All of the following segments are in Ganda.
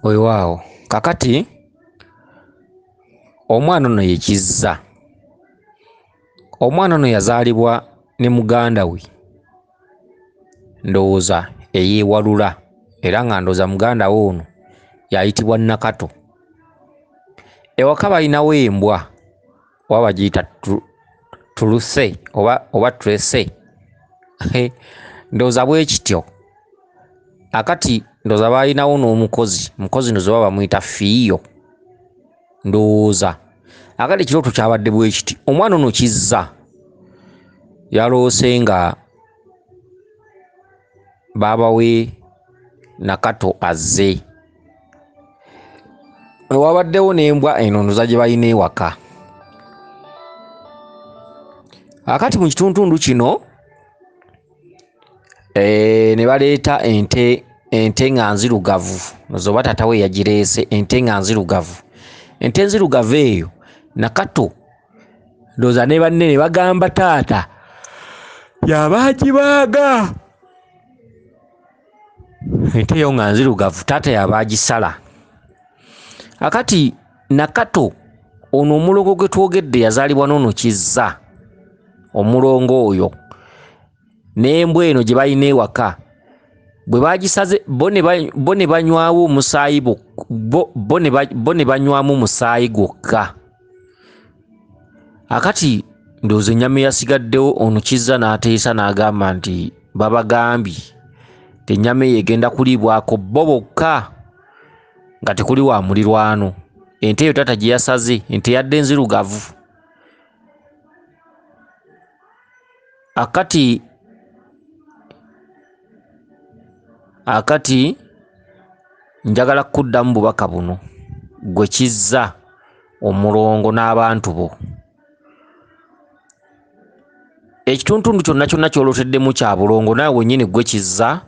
Weewaawo, kakati omwana ono ye Kizza. Omwana ono yazaalibwa ne muganda we ndowooza eyeewalula, era nga ndowooza muganda we ono y'ayitibwa Nakato. Ewaka balinawo embwa oba bagiyita tuluse oba tulese, ndowooza bwe kityo. Akati ndowooza balinawo n'omukozi, mukozi ndowooza oba bamuyita Fiiyo ndowooza. Akati ekirooto kyabadde bwe kiti, omwana ono Kizza yaloose nga baaba we Nakato azze. Wabaddewo n'embwa eno ndowooza gye balina ewaka. Akati mu kituntundu kino ne baleeta ente nga nzirugavu, ndowooza oba taata we yagireese, ente nga nzirugavu. Ente enzirugavu eyo Nakato ndowooza ne banne ne bagamba taata y'aba agibaaga. Ente eyo nga nzirugavu taata y'aba agisala. Akati Nakato ono omulongo gwe twogedde yazaalibwa n'ono Kizza, omulongo oyo n'embwa eno gye balina ewaka bwe bagisaze bo ne banywawo omusaayi bo ne banywamu musaayi gwokka. Akati ndowooza ennyama eyasigaddewo ono Kizza n'ateesa n'agamba nti babagambye ennyama eyo egenda kuliibwako bo bokka nga tekuli wa mulirwano. Ente eyo taata gye yasaze, ente yadde nzirugavu. Akati njagala kuddamu bubaka buno, gwe Kizza omulongo n'abantu bo. Ekituntundu kyonna kyonna ky'olooteddemu kya bulongo, naawe wennyini gwe Kizza.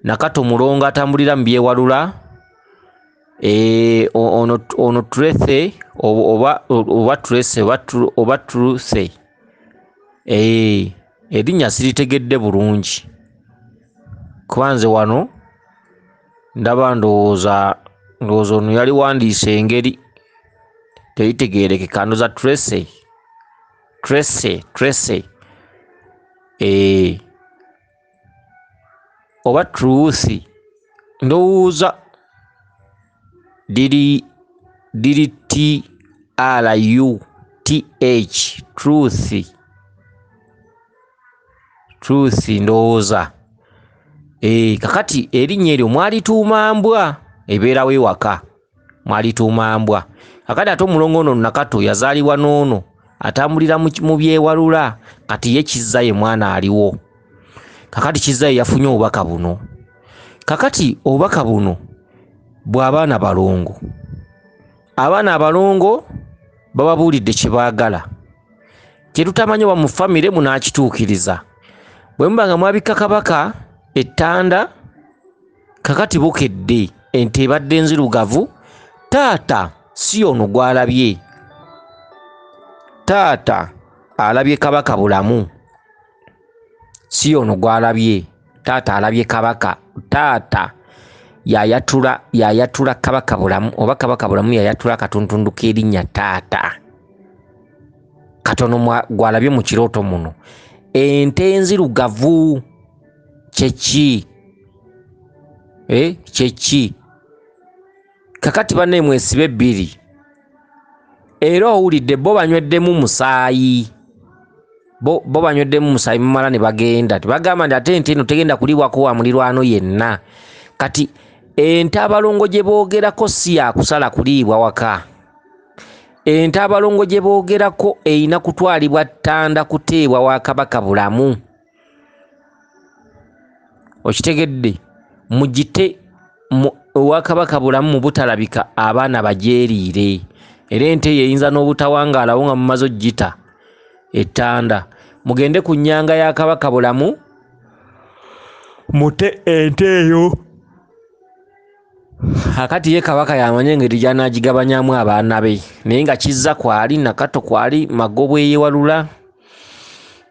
Nakato mulongo atambulira mu byewalula, ono Trethe oba Trese oba Truthe, erinnya siritegedde bulungi kuba nze wano ndaba ndowooza ono yaliwandiise engeri teritegeerekeka, ndowooza Trese oba Truth, ndowooza liri T R U T H, Truth ndowooza. Kakati erinnya eryo mwalituuma mbwa ebeerawo ewaka, mwalituuma mbwa. Kakati ate omulongo ono Nakato yazaalibwa n'ono atambulira mu byewalula, kati ye Kizza ye mwana aliwo. Kakati Kizza ye yafunye obubaka buno. Kakati obubaka buno bw'abaana balongo. Abaana abalongo bababuulidde kye baagala, kye tutamanyi oba mu famire munaakituukiriza. Bwe muba nga mwabikka kabaka ettanda, kakati bukedde ente ebadde nzirugavu, taata si ono gw'alabye. Taata alabye kabaka Bulamu, si ono gw'alabye. Taata alabye kabaka, taata yayatula kabaka Bulamu, oba kabaka Bulamu yayatula akatuntundu k'erinnya taata katono gw'alabye mu kirooto muno. Ente enzirugavu kyeki? Kyeki? Kakati banne mwesibe bbiri, era owulidde bo banyweddemu musaayi, bo banyweddemu musaayi mumala ne bagenda. Tebagamba nti ate ente eno tegenda kuliibwako wa mulirwano yenna. Kati ente abalongo gye boogerako si yakusala kuliibwa waka. Ente abalongo gye boogerako erina kutwalibwa ttanda kuteebwa wa kabaka Bulamu. Okitegedde? Mugite owa kabaka Bulamu mu butalabika abaana bagyeriire. Era ente eyo eyinza n'obutawangaalawo nga mumaze okugita ettanda. Mugende ku nnyanga ya kabaka Bulamu mute ente eyo. Akati ye kabaka yamanye engeri gy'anaagigabanyamu abaana be, naye nga Kizza kwali, Nakato kwali, Magobwe yeewalula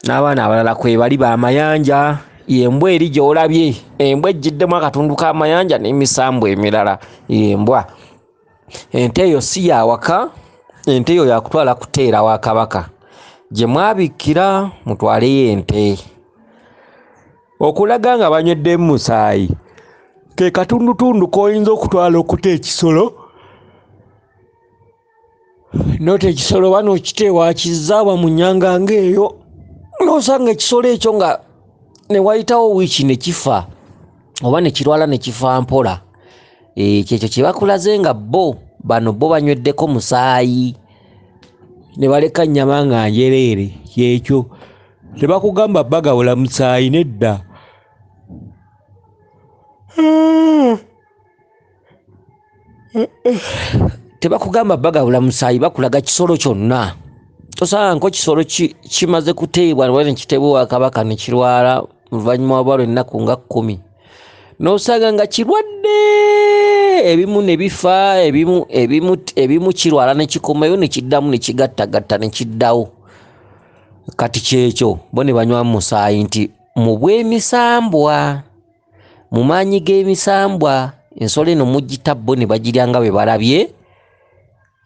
n'abaana abalala kwebali, b'amayanja. Yembwa eri gy'olabye, embwa ejjiddemu akatundu k'amayanja n'emisambu emirala. Yembwa ente eyo si yawaka, ente eyo yakutwala kuteera wa kabaka gye mwabikkira, mutwaleyo ente okulaga nga banyweddemu musaayi. Ke katundutundu k'oyinza okutwala okuta ekisolo, nota ekisolo oba n'okita ewakizza oba mu nnyanga ng'eyo, n'osanga ekisolo ekyo nga ne wayitawo wiiki ne kifa oba ne kirwala ne kifa mpola. Kyekyo kye bakulaze nga bo bano bo banyweddeko musaayi ne baleka nnyama nga njereere. Kyekyo tebakugamba bagawula musaayi, nedda. Tebakugamba bagawula musaayi, bakulaga kisolo kyonna. Tosanga nko kisolo kimaze kuteebwa oba ne kiteebwa ewa kabaka ne kirwala oluvannyuma oba lw'ennaku nga 10, n'osanga nga kirwadde, ebimu ne bifa, ebimu kirwala ne kikomayo ne kiddamu ne kigattagatta ne kiddawo. Kati kyekyo bo ne banywa musaayi nti mu bw'emisambwa, mu maanyi g'emisambwa, ensolo eno mugita bo ne bagirya nga bwe balabye,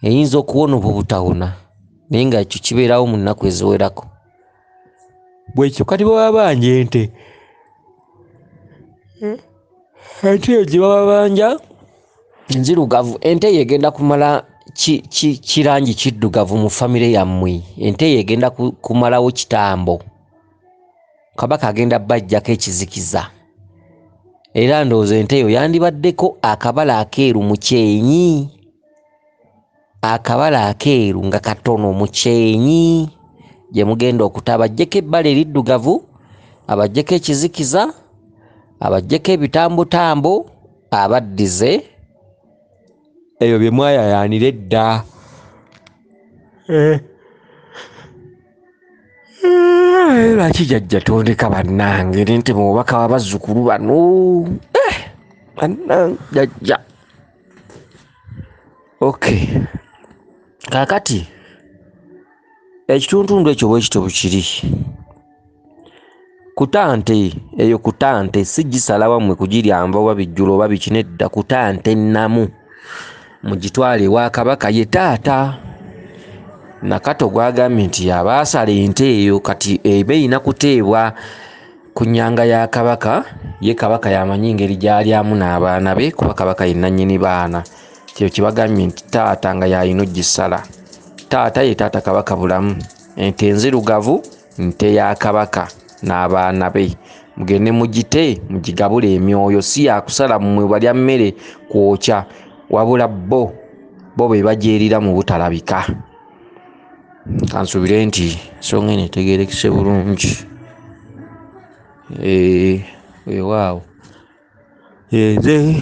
eyinza okuwona oba obutawona, naye nga ekyo kibeerawo mu nnaku eziwerako. Bwekyo kati bwe baba banja ente, ente eyo gye baba banja nzirugavu, ente eyo egenda kumala kirangi kiddugavu mu famire yammwe. Ente eyo egenda kumalawo kitambo, kabaka agenda bajjako ekizikiza. Era ndowooza ente eyo yandibaddeko akabala akeeru mu kyenyi, akabala akeeru nga katono mu kyenyi gye mugenda okuta, abaggyeko ebbala eriddugavu, abaggyeko ekizikiza, abaggyeko ebitambotambo, abaddize ebyo bye mwayayaanira edda. Lwaki jjajja tondeka bannange nti mu bubaka w'abazzukulu bano? Bannange jjajja. Okay, kaakati ekituntundu ekyo bwe kityo bwe kiri. Kutante eyo, kutante si gisala wammwe kugirya nva oba bijjulo oba biki, nedda. Kutante nnamu mugitwale ewa kabaka, ye taata Nakato gw'agambye nti yabaasala ente eyo, kati eba erina kuteebwa ku nnyanga ya kabaka. Ye kabaka y'amanyi engeri gy'alyamu n'abaana be, kuba kabaka ye nannyini baana. Kyo kye bagambye nti taata nga y'alina ogisala. Taata ye taata kabaka Bulamu. Ente enzirugavu nte ya kabaka n'abaana be. Mugende mugite mugigabule emyoyo, si yakusala mmwe balya mmere kwokya, wabula bo be bagyerira mu butalabika. Kansuubire nti ensonga eno etegeerekese bulungi. Weewaawo nze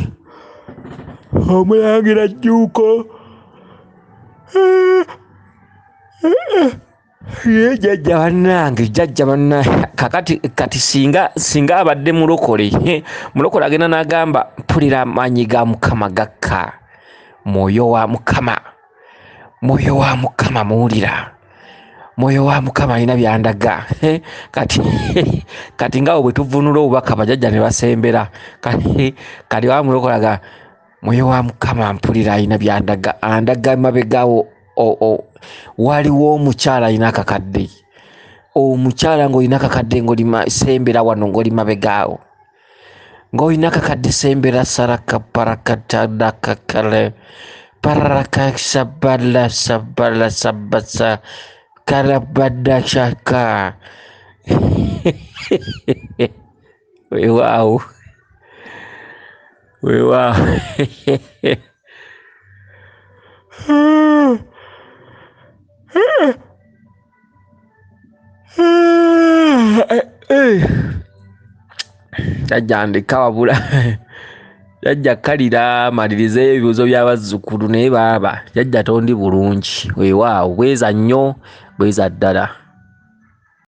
omulangira Jjuuko. Ye jjajja bannange, jjajja bannange. Kakati kati singa abadde mulokole, mulokole agenda n'agamba mpulira amaanyi ga Mukama gakka, mwoyo wa Mukama, mwoyo wa Mukama muwulira, mwoyo wa Mukama alina by'andaga. Kati nga bwe tuvunula obubaka bajjajja ne basembera, kati wa mulokole aga mwoyo wa Mukama mpulira alina by'andaga, andaga emabegawo. Waliwo omukyala alina akakadde, omukyala ng'olina akakadde ng'oli sembera wano ng'oli mabegaawo, ng'olina akakadde sembera saraka parakatadakakale parakasabala sabala sabasa kalabadashaka. Weewaawo, weewaawo. Jjajja ndeka wabula jjajja kalira malirizeeyo ebibuuzo by'abazzukulu, naye baaba jjajja tondi bulungi. Weewaawo, bweza nnyo, bweza ddala.